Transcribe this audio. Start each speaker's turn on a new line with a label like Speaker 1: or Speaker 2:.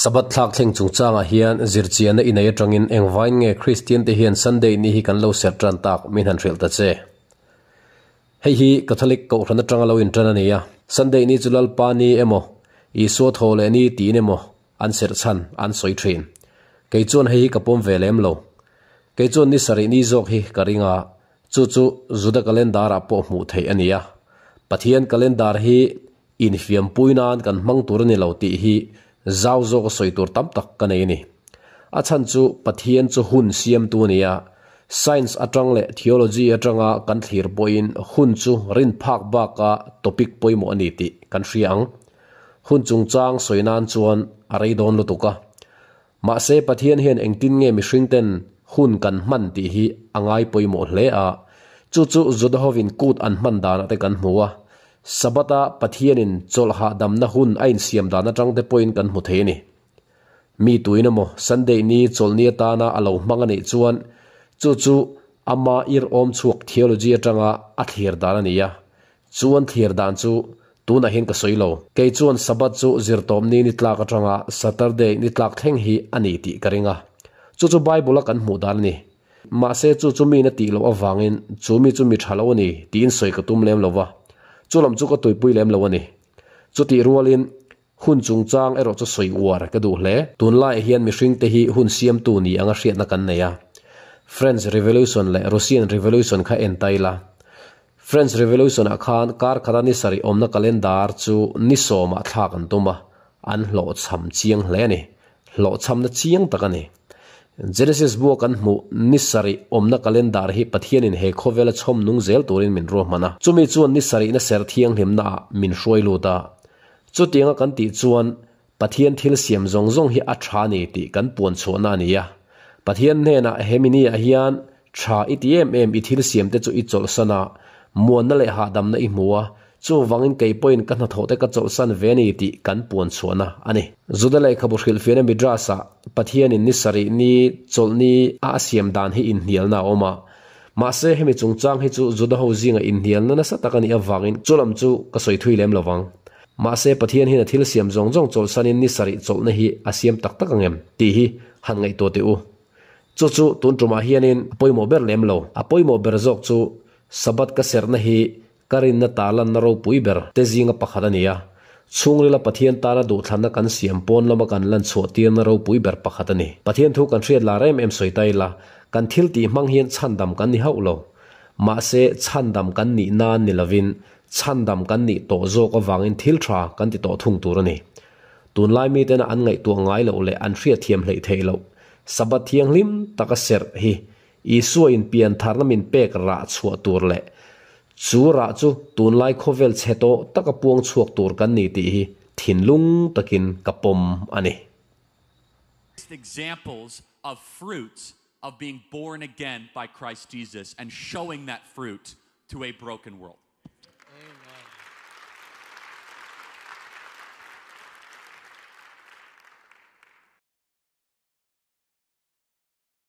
Speaker 1: Sabbath thlak thleng chungchangah hian zirchianna i nei atangin engvain nge Kristiante hian Sunday ni hi kan lo serh tan tak min han hrilh ta che. Hei hi Catholic kohhran atanga lo intan a ni a, Sunday ni chu Lalpa ni emaw, Isua thaw leh ni tiin emaw an serh chhan an sawi thin. Kei chuan hei hi ka pawm ve lem lo. Kei chuan ni sarih ni zawk hi ka ring a, chu chu Juda calendar-ah pawh hmuh theih a ni a. Pathian calendar hi infiampui nan kan hmang tur a ni lo tih hi zau zawka sawi tur tam tak ka nei a ni. A chhan chu Pathian chu hun siamtu a ni a, science atang leh theology atanga kan thlir pawhin hun chu rin phak baka topic pawimawh a ni tih kan hria ang. Hun chungchang sawi nan chuan a rei dawn lutuk a. Mahse Pathian hian engtin nge mihring ten hun kan hman tih hi a ngai pawimawh hle a, chu chu Judahovin kut an hman danah te kan hmu a, Sabbath-a Pathianin chawlh hahdamna hun a insiam dan atang te pawhin kan hmu thei a ni. Mi tuin emaw Sunday ni chawlhni atana a lo hmang a nih chuan chu chu ama ir-awm chhuak theology atanga a thlir dan a ni a, Chuan thlir dan chu tunah hian ka sawi lo. Kei chuan Sabbath chu zirtawpni ni tlak atanga Saturday ni tlak thleng hi a ni tih ka ring a. Chu chu Bible-a kan hmuh dan a ni. Mahse chu chu miin a tih loh avangin chu mi chu mi tha lo a ni tiin sawi ka tum lem lo va. Chu lam chu ka tuipui lem lo a ni. Chutih rualin hun chungchang erawh chu sawi uar ka duh hle. Tunlaiah hian mihringte hi hun siamtu ni anga hriatna kan nei a. French Revolution leh Russian Revolution kha en ta ila. French Revolution-ah khan kar khata ni sarih awmna calendar chu ni sawmah thlak an tum a, an hlawhchham chiang hle a ni. Hlawhchhamna chiang tak a ni. Genesis bua kan hmuh ni sarih awmna calendar hi Pathianin he khawvela chhawm nung zel turin min ruahman a. Chumi chuan ni sarihna ser thianghlimnaah min hruai lut a. Chutianga kan tih chuan Pathian thil siam zawng zawng hi a tha ni tih kan puan chhuahna a ni a. Pathian hnenah he mini-ah hian tha i ti em em i thil siam te chu i chawlhsan a, muanna leh hahdamna i hmu a, chuvangin kei pawhin ka hnathawh te ka chawlhsan ve a ni tih kan puan chhuahna a ni. Juda lehkhabu hrilhfiahna Midrash-ah Pathianin ni sarih ni chawlhni a a siam dan hi inhnialna a awm a. Mahse hemi chungchang hi chu Juda ho zinga inhnialna nasa tak a nih avangin chu lam chu ka sawi thui lem lovang. Mahse, Pathian hian a thil siam zawng zawng chawlhsanin ni sarih chawlhna hi a siam tak tak ang em? tih hi han ngaihtuah teh u. Chu chu tun tumah hianin a pawimawh ber lem lo. A pawimawh ber zawk chu Sabbath ka serhna hi ka rinna tarlanna ropui ber te zinga pakhat a ni a. Chhungrila Pathian tana duhthlanna kan siam pawn lama kan lan chhuah tirna ropui ber pakhat a ni. Pathian thu kan hriat lar em em sawi ta ila, kan thil tih hmang hian chhandam kan ni hauh lo. Mahse, chhandam kan nih nan ni lovin Chhandam kan nih tawh zawk avangin thil tha kan ti tawh thung tur a ni. Tunlai mitena an ngaihtuah ngai loh leh an hriatthiam hleih theih loh Sabbath thianghlim taka serh hi Isua in piantharna min pek rah chhuah tur leh chu rah chu tunlai khawvel chhe tawh taka puang chhuak tur kan ni tih hi thinlung takin ka pawm a ni.
Speaker 2: Examples of fruits of being born again by Christ Jesus and showing that fruit to a broken world.